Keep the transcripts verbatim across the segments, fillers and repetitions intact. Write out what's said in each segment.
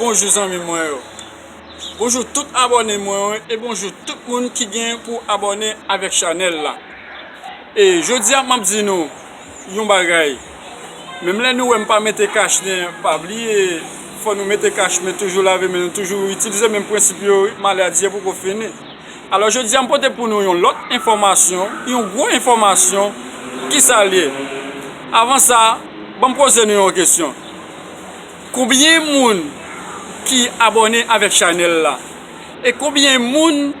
Bonjou zanmi mwen yo. Bonjou tout abòne mwen yo e bonjou tout moun ki gen pou abòne avèk chanèl la. E jodi a m ap di nou yon bagay. Menm lè nou wè m pa mete kach nen, pa bliye, fò nou mete kach men toujou lave men nou, toujou itilize menm prensip yo, wi, maladi a poko fini. Alò jodi a m pote pou nou yon lòt enfòmasyon, yon gwo enfòmasyon. Kisa l ye? Avan sa, ban m poze nou yon kesyon. Konbyen moun ki abòne avèk chanèl la? E konbyen moun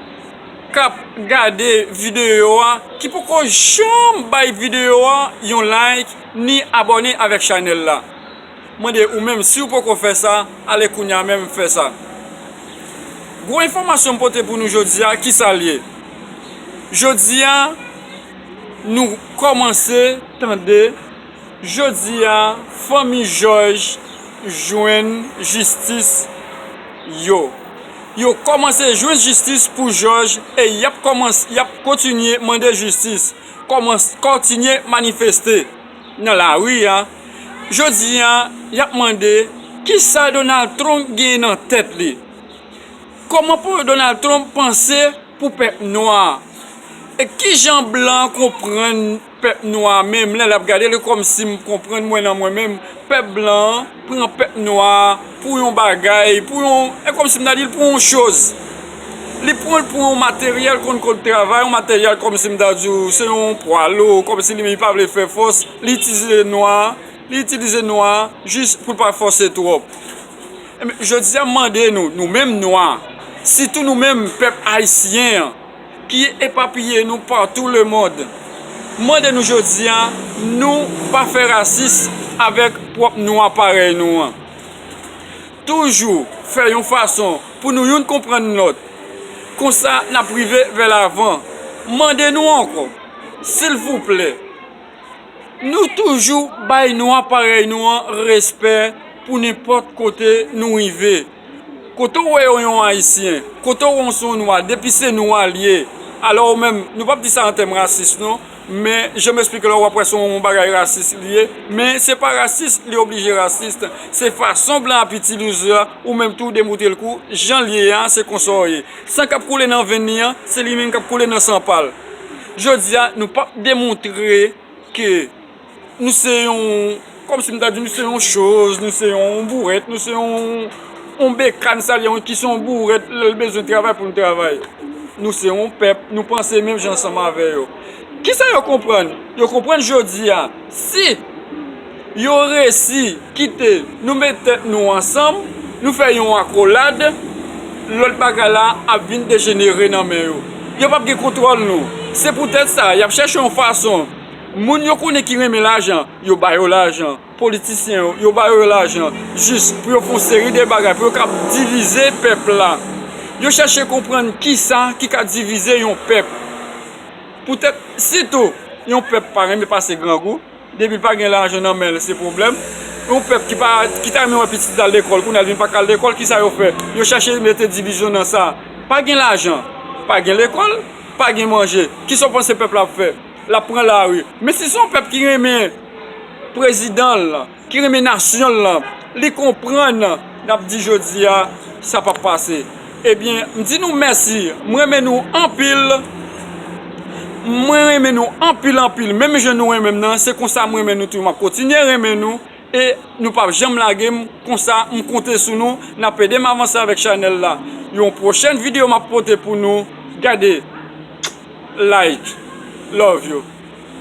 k ap gade videyo a ki poko janm bay videyo a yon like ni abòne avèk chanèl la? Mande ou menm, si w poko fè sa, ale kounye a menm fè sa. Gwo enfòmasyon m pote pou nou jodi a, kisa l ye? Jodi a, nou kòmanse tande, jodi a, fanmi Jòj jwenn jistis yo. Yo kòmanse jwenn jistis pou Jòj e y ap kòmanse, y ap kontinye mande jistis, kòmanse, kontinye manifeste nan lari a. Jodi a, y ap mande kisa Donald Trump gen nan tèt li. Kòman pou Donald Trump panse pou pèp nwa? E kijan blan konprann pèp nwa menm lè l ap gade li kòmsi m konprann mwen nan mwen menm, pèp blan an pran pèp nwa a pou yon bagay, pou yon, e kòmsi m ta di l pou yon choz. Li pran l pou yon materyèl konn kote travay, yon materyèl kòmsi m ta di w se yon pwa lou, kòmsi li menm li pa vle fè fòs, li itilize nwa, li itilize nwa jis pou l pa fòse twòp. Ebyen, jodi a m mande nou, nou menm nwa, sitou nou menm pèp ayisyen an, ki epapiye nou partout le monde. Mande nou jodi a, nou pa fè rasis avèk pwòp nwa parèy nou an. Toujou fè yon fason pou nou youn konprann lòt. Konsa n ap rive vè lavan. Mande nou ankò, silvouplè, nou toujou bay nwa parèy nou an respè pou nenpòt kote nou rive. Kote w wè yo yon ayisyen, kote w wè yon se yon nwa, depi se nwa l ye. Alò ou menm, nou p ap di sa an tèm rasis non, men je m'explique, lè w ap wè se yon bagay rasis li ye, men se pa rasis li oblije rasis. Se fason blan ap itilize a, ou menm tou w demontre l kou jan l ye a, se konsa w ye. San k ap koule nan venn li an, se li menm k ap koule nan san pa l. Jodi a, nou p ap demontre ke nou se yon, kòmsi m ta di nou se yon choz, nou se yon bourèt, nou se yon, yon bekàn sa l ye, ki se yon bourèt lè l bezwen travay pou l travay. Nou se yon pèp, nou panse menm jan ansanm avè yo. Kisa yo konprann? Yo konprann jodi a, si yo resi kite nou met tèt nou ansanm, nou fè yon akolad, lòt bagay la ap vin dejenere nan men yo. Yo p ap gen kontwòl nou. Se poutèt sa, y ap chèche yon fason. Moun yo konnen ki renmen lajan, yo ba yo lajan. Politisyen yo, yo ba yo lajan jis pou yo fè yon seri de bagay, pou yo kab divize pèp la. Yo chèche konprann kisa ki ka divize yon pèp. Poutèt, sitou, yon pèp pa renmen pase grangou. Depi l pa gen lajan nan men l, se pwoblèm. Yon pèp ki pa, ki ta renmen wè pitit l al lekòl, kounye a l vin pa ka al lekòl, kisa yo fè? Yo chèche mete divizyon nan sa. Pa gen lajan, pa gen lekòl, pa gen manje. Kisa w panse pèp la ap fè? L ap pran lari. Men si se yon pèp ki renmen prezidan l, ki renmen nasyon l lan, li konprann, n ap di jodi a, sa p ap pase. Ebyen, m di nou mèsi. Mwen renmen nou anpil. Mwen renmen nou anpil, anpil. Menm jan nou renmen m nan, se konsa mwen renmen nou tou. M ap kontinye renmen nou. E nou p ap janm lage m. Konsa, m konte sou nou. N ap ede m avanse avèk chanèl la. Yon pwochèn videyo m ap pote pou nou. Gade. Like. Love you.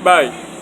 Bye.